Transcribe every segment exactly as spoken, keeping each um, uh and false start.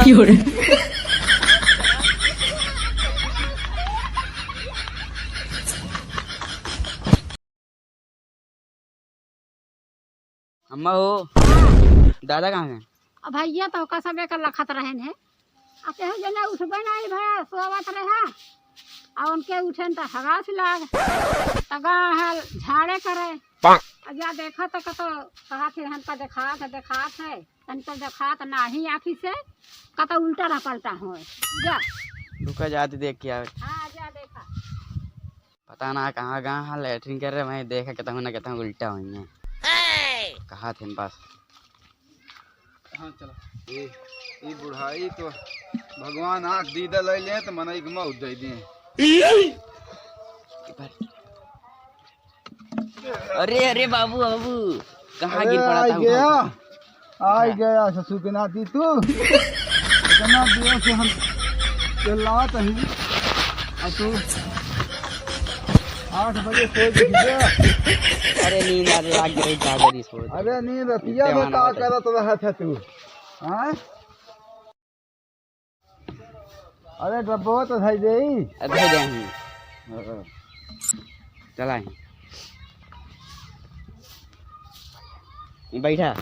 अम्मा हो, दादा कहाँ गए? अब भैया तो ओका सबे का लखत रहेन है। आ केहू जने उठबे नाहीं भया, सोवत रहा। आ उनके उठेन त हगास लाग। त गा हल झाड़े करे। आ जा देखा त कतो कहा थे हमका देखात है, देखात है। तनिको देखात नाहीं आँखी से, कतो उल्टा ना पलटा होए। जा। रुका जात देख के आवे। हाँ, जा देखा। पता ना कहाँ गा हाँ लैट्रिन करे, वहीं देखा कितना ना कितना उल्टा होइहैं। कहा थे बस। हाँ, चला। ए, ई बुढ़ाई तो भगवान आँख दीदा लइ ले तो मनई के मौत दइ दे। अरे, अरे बाबू, बाबू, कहाँ अरे, गिर पड़ा आई था, गया। उठा, उठा। आई गया ससुर के नाती तू। इतना देर से हम चिल्लात ही, और तू आठ बजे सो गया। अरे नींद आ लाग गई, का करी सो। अरे नींद रतिया में का करत रहत है तू? हाँ? अरे डब्बो तो धई देई। अरे धई दे ही। हाँ, हाँ। चला ही। ई बैठा।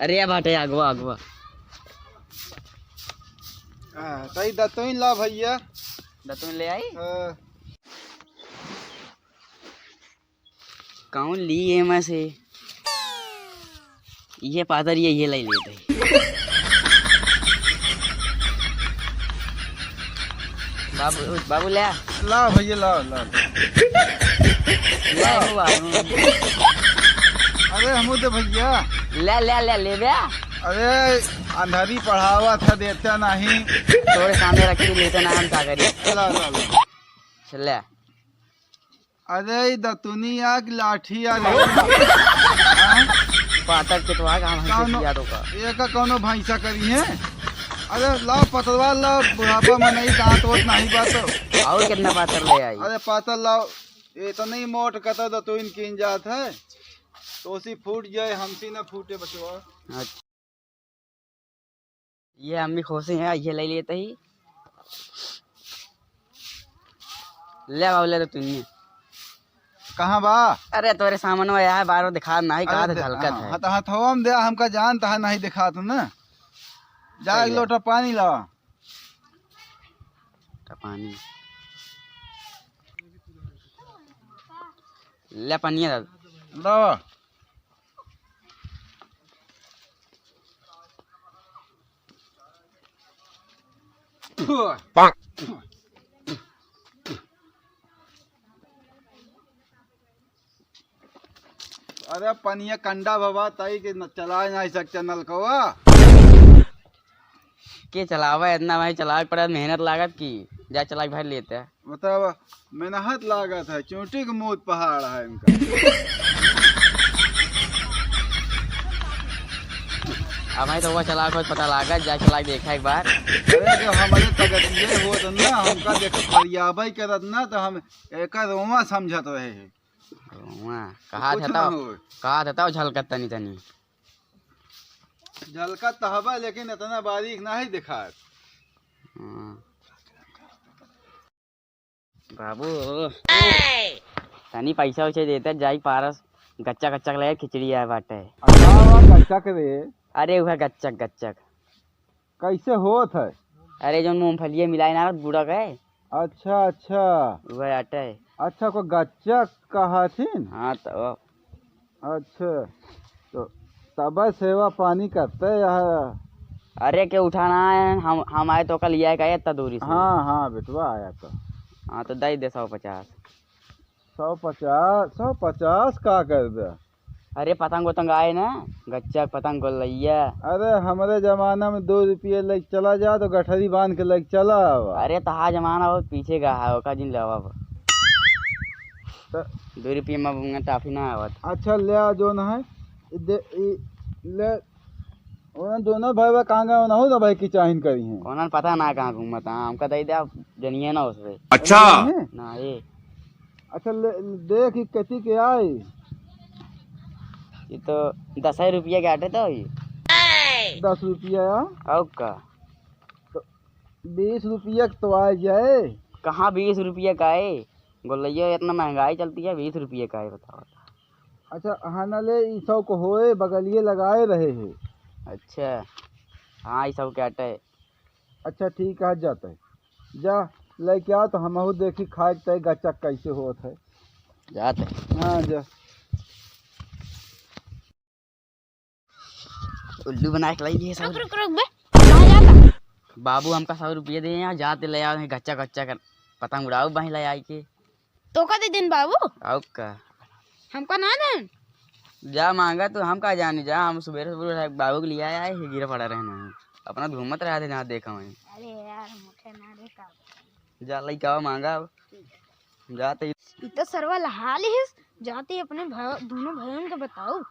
अरे या बाटे अगवा, अगवा। हाँ, तई दतुइन ला भैया। दतुइन ले आई? हाँ। कौन ली एमा से? इहे पातर ये, इहे लइ लेत ही। बाबू, बाबू ले आ। ला भैया, ला, ला। ले आ, बाबू। अरे हमू दे भैया। ले, ले, ले, लेबे। अरे अंधारी पढ़ावा था, देता नहीं। तोरे सामने रख के लेते ना हम का करी। ला, ला, ला। चल ले। अरे, ई दतुनी आ कि लाठी आ रे? हाँ? पातर के तो आ, हम कौनो, किया तो का? एका कौनो भैंसा करी है? अरे, लाओ पतरवा लाओ, बुढ़ापा में नहीं, दांत वोत नहीं बा तो। और कितना पातर ले आई? अरे, पातर लाओ, इतनी मोट कतो दतुइन कीन जात है, तो उसी फूट जाए, हमसी न फूटे बचवा। अच्छा। ये अम्मी खोसी है, ये लइ लेते ही। ले बाबू, ले तो तूने। कहाँ बा? अरे तोरे सामने में आया है, बारो दिखा नहीं, अरे कहाँ से दे-, झलकत हाँ, है। हथ-, हथवा में दे, हमका जानता है, नहीं दिखात ना। जा, एक चलिए। लोटा पानी लावा। लोटा पानी। ले पनिया दादा। लावा। अरे पनिया कंडा बाबा, ताई के न-, चलाए नहीं सकते नलकवा। के चलावे इतना भाई, चलावे के पड़े, मेहनत लागत की, जा चला के भर लेते। मतलब मेहनत लागत है, चोटी के मूत पहाड़ है इनका। अब भाई तो वो चला के पता लागत, जा चला के देखा एक बार। अरे जो हमारे तगत ये होत ना, हमका देख फरियाबे करत ना, तो हम एकर रोवा समझत रहे हैं। रोवा? कहा कुछ था ना तो, होए। कहा था तो झलकत तनी तनी। झलकत तो हवा, लेकिन इतना बारीक नहीं दिखात। हाँ। बाबू, तनी पैसा वैसा देते, जाई पारस, गच्चा गच्चा के लगे खिचड़ी आए बाटे। अच्छा, हुआ गच्चा के रे? अरे, वह गच्चक, गच्चक। कैसे होत है? अरे, जौन मूंगफलिया मिलाए ना, बूड़ा के। अच्छा, अच्छा। वह आटा है। अच्छा, को गच्चक कहथिन? हाँ, तो। अच्छा, तो तब सेवा पानी करते यहाँ। अरे, के उठाना है, हम, हम आए तो कल लिया का इतना दूरी से। हाँ, हाँ, बेटवा आया तो। हाँ, तो दे दे सौ पचास। सौ पचास, सौ पचास का कर दे? अरे, पतंग उतंग आए ना, गच्चा पतंग गोलैया। अरे, हमरे जमाना में दो रुपये लेके चला जा तो गठरी बांध के लेके चला आवा। अरे, तहा जमाना बहुत पीछे का है, ओका जिन लेवा अब। त- दो रुपये में टाफी ना आवत। अच्छा, ले आ, जो ना है, दे, ई, ले, उन्हें दोनों भाई बा कहाँ गए, उन्हों तो भाई की चाहिन करी हैं। उन्हें पता ना कहाँ घूमत, हाँ, हमका दे दे, आप जनिए ना उससे। अच्छा। नहीं है? ना, ये। अच्छा, ले, देख, ई कथी के आई? ये तो दस ही रुपया के आटे तो ये। दस रुपया या? और का? बीस रुपया के तो आ जाए। कहाँ बीस रुपया का है? गोलैया इतना महंगाई चलती है, बीस रुपया का है, बताओ। अच्छा, हाँ ना ले, ई सौ को होए, बगलिए लगाए रहे है। अच्छा, हाँ, ई सौ के आटे। अच्छा, ठीक है, जाते हैं। जा, लेके आ तो हमहू देखी खाए के तय गचक कैसे होत है। जाते हैं। हाँ, जा। उल्लू बना के लाई दिए सब। रुक, रुक, रुक बे। कहाँ जाता? बाबू हमका सौ रुपया दे हैं, जाते ले आओ, गच्चा गच्चा कर पतंग उड़ाओ, बाही ले आई के। तोका दे देन बाबू? आउ का? हमका ना देन? जा मांगा तू, हम का जानी, जा, हम सुबेरे सुबेरे उठा के बाबू के लिया आए, ये गिरा पड़ा रहना है। अपना घूमत रहा थे जहाँ देखा वहीं। अरे यार, मुझे ना रे का। जा लइका मांगा अब। जाते ई तो सरवा लहा लिहिस, जाते अपने भाई, दोनों भाइयन के बताओ।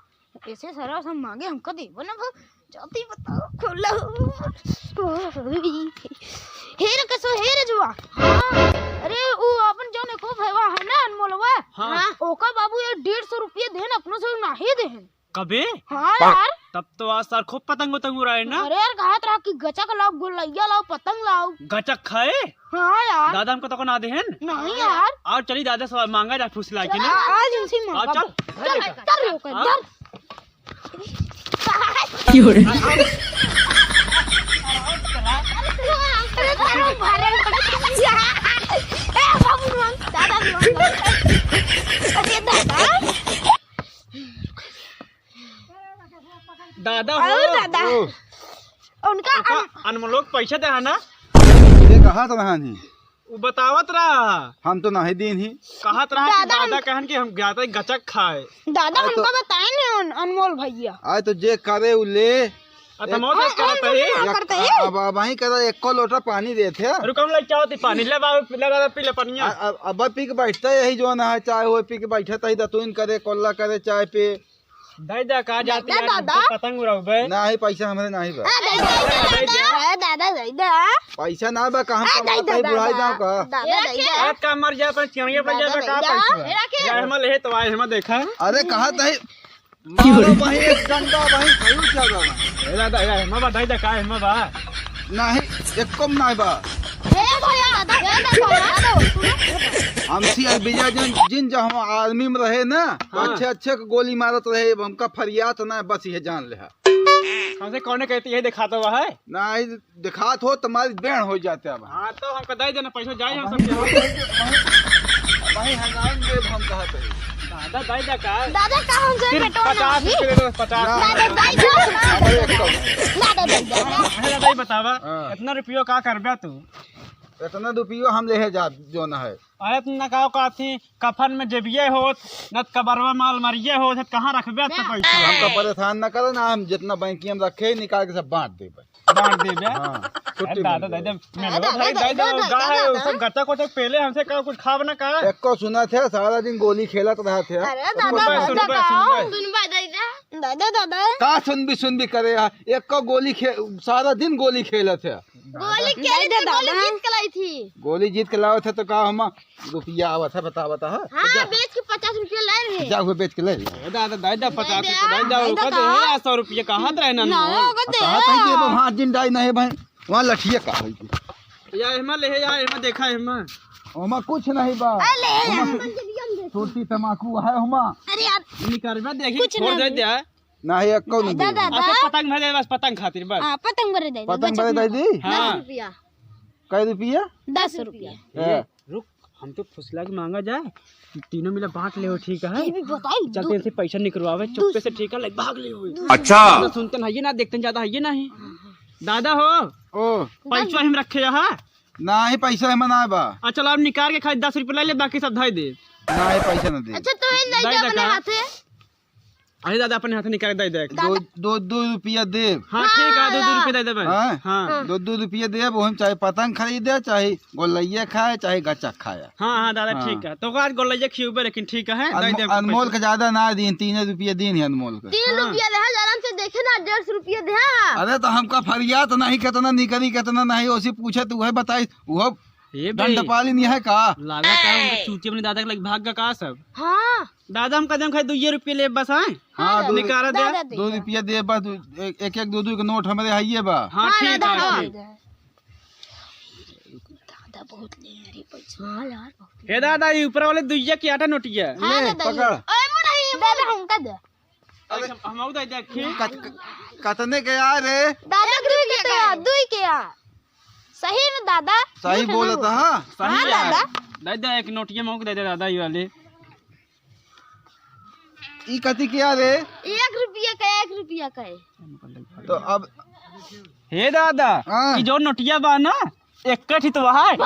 ऐसे सरवा सब मांगे हमका देबो ना भाई, जाते बताओ खोला। हे रे कसो, हे रे जुआ। हाँ, अरे उ अपन जौन एको भैवा है ना अनमोलवा, हाँ। ओका बाबू ये डेढ़ सौ रुपया देन, अपनो से नाही देन। कबे? हाँ यार। तब तो आज सार खूब पतंग उतंग उड़ाए ना। अरे यार, कहत रहा कि गचक लाओ, गोलैया लाओ, पतंग लाओ। गचक खाए? हाँ यार। दादा हमको तो को ना देहन। नहीं यार। और चली दादा से मांगा जा फुसला के ना। आ-, आज इनसे मांगा। चल। चल, चल रे, ओकर, हाँ? चल। की हो रे? अरे, दादा, ए, बाबू, दादा, अरे, दादा। दादा हो। और दादा। ओ। उनका ओका अन- अनमोल लोग पैसा दे है ना? ये कहा तो रहा नहीं। वो बतावत रहा। हम तो नहीं दीन ही। कहत रहा कि दादा दादा हम कहन कि हम जाते गचक खाए। दादा आए तो हमका बताए नहीं अन-, अनमोल भैया। आए तो जे करे उ ले। आ, तमो एक- देख करत है। हाँ, करते हैं। अब, अब वहीं करे, एको लोटा पानी देते हैं। रुक, हम लेके आवत ही पानी, ले बाबू, ले दादा, पी ले पनिया। आ, अब, अब पी के बैठता यही जो ना है, चाय हो पी के बैठता ही, दतुइन करे, कोल्ला करे, चाय पे। दाई दा का जाती दाई है, दा। पतंग उड़ाउबे। नाही, पैसा हमरे नाही बा। आ, दाई दा, दाई दा, दाई दा। पैसा ना बा, का हम आ, दाई कमाता ही दा, बुढ़ाई दा। जाओ का? दादा, दाई दा। आज का मर जाए, पर चिड़िया पर दादा, जाए, तो का दाई दा। पैसा? मेरा के? यार, हम ले तो आए, हम देखा। अरे, कहा तही? मारो भाई, एक डंडा भाई, खयू क्या बा? ए दादा, ए, एमा बा, दाई दा, का एमा बा? नाही, एको में नाही बा। ए भैया, दादा, दादा, दादा। हम सी आर विजय जिन, जिन जब हम आर्मी में रहे ना, तो हाँ। अच्छे, अच्छे के गोली मारत रहे, अब हमका फरियात ना, बस ये जान ले। हमसे कौने कहती है, दिखाता हुआ है? नाही, दिखात हो, तुम्हारी बैंड हो जाते अब। हाँ, तो हमका दे देना, पैसा जाए हम सब। भाई, भाई, हंगाम दे, हम कहा थे। दादा, दाई दा का? दादा का हम से सिर्फ पेटवा पचास नहीं? रुपये दे दो, पचास। ना, दादा, दाई दा। अरे, एक सौ। दादा, दाई दा। अरे, दाई बतावा, हाँ। इतना रुपयो का करबे तू? इतना रुपयो हम ले है जा, जो ना है। अरे, तुम ना कहो, का थी, कफन में जेबिये होत, न कबरवा माल मरिये होत, कहाँ रखबे तो पैसा? हमका परेशान न करो ना, हम जितना बैंकिया में रखे, निकाल के सब बांट देबे। बांट देबे? हाँ, अरे छुट्टी दादा, मिल जाए। दादा, मेरे अरे भाई, दादा, दादा, दादा, दादा, दादा, है, दादा। वो सब गच्चा कोचा पेले हमसे का कुछ खाब ना का? एको सुना थे, सारा दिन गोली खेलत रहा थे। अरे एको दादा, सुन दादा, बे, सुन बे। सुन बे दादा। दादा, दादा। का सुन भी, सुन भी करे यार, एको गोली खे-, सारा दिन गोली खेलत है। गोली खेले दादा, थे, गोली दादा। जीत के लाई थी। गोली जीत के लावत है तो का हम रुपया आवत है, बता, बता, हाँ? हाँ, जा। बेच के पचास रुपया लाए रहे। जा, वो बेच के ले ले। ए दादा, दाई दा, पचास रुपया, दाई दा, दाई दा, ओकर का? दे, आ, सौ रुपया कहत रहे ना, ना, ना। ओकर दे। कहा था कि वो हाथ जिन डाई नहीं भाई, वहाँ लठिया का है कि? या एमा ले, या एमा देखा, एमा। ओमा कुछ नहीं बा। आ, ले, ओमा ले। सु-, सुरती तमाकू है ओमा। अरे यार। निकलबे देखी, कुछ छोड़ नहीं। दे दे। नहीं, एको नहीं दादा, दे। दादा। अच्छा, पतंग भरे, बस पतंग खातिर, बस। हाँ, पतंग भरे दे दे, पतंग भरे दे दी? हाँ। दस रुपया। कै रुपया? दस रुपया। हाँ। ए, रुक, हम तो फुसला के मांगा जाए, तीनों मिला बांट ले हो, ठीक है? ये भी बताई, चलते दू- इनसे पैसा निकलवावे, चुप्पे से, ठीक है, ले भाग ले हो। अच्छा। तो सुनते नहीं, ये ना देखते ज्यादा है, ये नहीं। दादा हो, ओ। पैसा हम रखे यहाँ। नहीं, पैसा हम ना बा। अच्छा, चलो, आप निकाल के खाली दस रुपया ले ले, बाकी सब धाई दे। नहीं, पैसा ना दे। अच्छा, तो ये ले दाई जा अपने देखा। हाथे। अरे दादा, अपने हाथ निकाल के दे दे। दो, दो, दो रुपया देब। हाँ, ठीक है, दो, दो रुपया दे देबे। हाँ? हाँ। दो, दो रुपया देब, ओहिम चाहे पतंग खरीदे, चाहे गोलैया खाए, चाहे गच्चा खाए। हाँ, हाँ, दादा, हाँ। ठीक है। तो आज गोलैया खियबे, लेकिन ठीक है, दे अनमो-, देब अनमोल पैसा। के ज्यादा ना दीन, तीन रुपया दीन है अनमोल के। तीन हाँ। रुपया रहे, आराम से देखे ना, डेढ़ सौ रुपया दे। अरे, तो हमका फरियात नहीं, कितना निकली, कितना नहीं, ओसी पूछे, तू है बताई, वो ए बे, दंडपाली नहीं है का? लागत है उनके चूतिया अपने दादा के लगे भाग गया का सब? हाँ। दादा, हम कदम खाए दुइये रुपये ले बस, आए? हाँ, दो निकारा दे। दादा दे दो दे। रुपया दे बस, दो, एक, एक, एक, दो, दो के नोट हमरे हइये बा। हाँ, हाँ, ठीक दादा, है, हाँ। ठीक। बहुत ले यार, ये पैसा। हाँ यार, बहुत ले। हे दादा, ये ऊपर वाले दुइया के आटा नोटिया। हाँ, ले, दादा, ये। पकड़। ओए, मुड़ा, ये दादा, हमका दे। अरे, हम, हम दे देखी। कत-, कतने के आ रे? दादा, दुई के तो आ, दुई के आ। सही में दादा? सही बोलत है, हाँ? सही हाँ, है। दादा। दे दे, एक नोटिया मौक दे दे दादा, ये वाले। ई कथी किया रे? एक रुपया का, एक रुपया का है। तो अब हे दादा, हाँ। ई जो नोटिया बा ना, एक ठित वहा है।